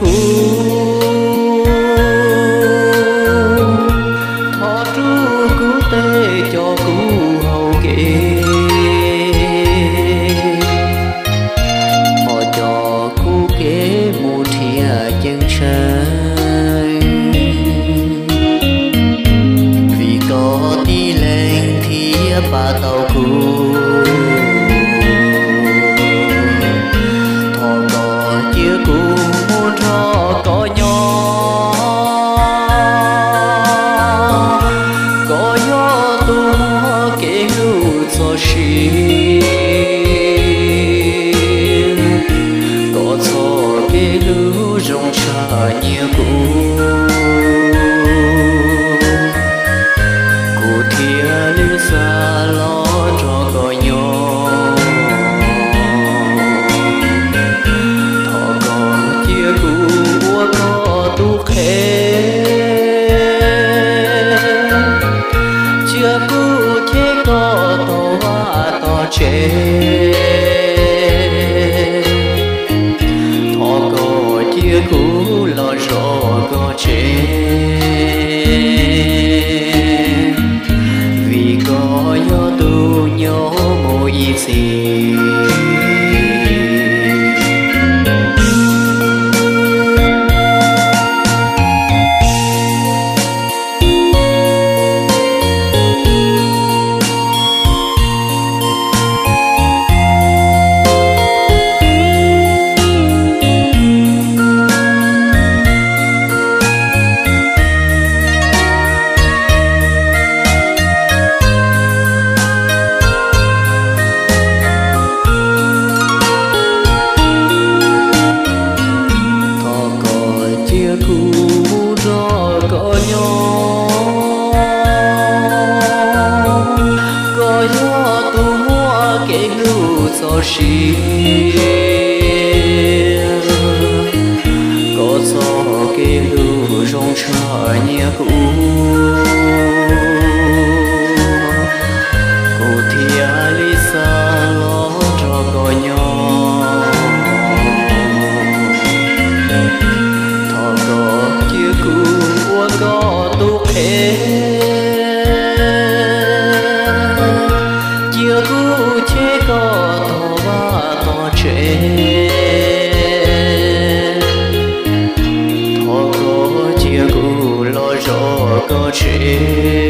kuv, thov rub kuv tej coj kuv hauv kev, thov coj kuv kev mus nrhiav ceeb tsheej, vim koj tib leeg thiaj pab tau kuv. Thov koj cia kuv mus nrog koj nyob, koj yog tus muaj kev hlub txoj sia, koj txoj kev hlub zoo tshaj nyiaj kuv. Kuv thiaj li xav los nrog koj nyob. Thov koj cia kuv ua koj tus qhev, cia kuv cheb koj tog vaj tog tsev. Thov koj cia kuv los zov koj tsev, vim koj yog tus nyob mus ib txhis. Thov koj cia kuv mus nrog koj nyob, koj yog tus muaj kev hlub txoj sia, koj txoj kev hlub zoo tshaj nyiaj kuv. Kuv thiaj li xav los nrog koj nyob. Thov koj cia kuv ua koj tus qhev, cia kuv cheb koj tog vaj tog tsev. Thov koj cia kuv los zov koj tsev,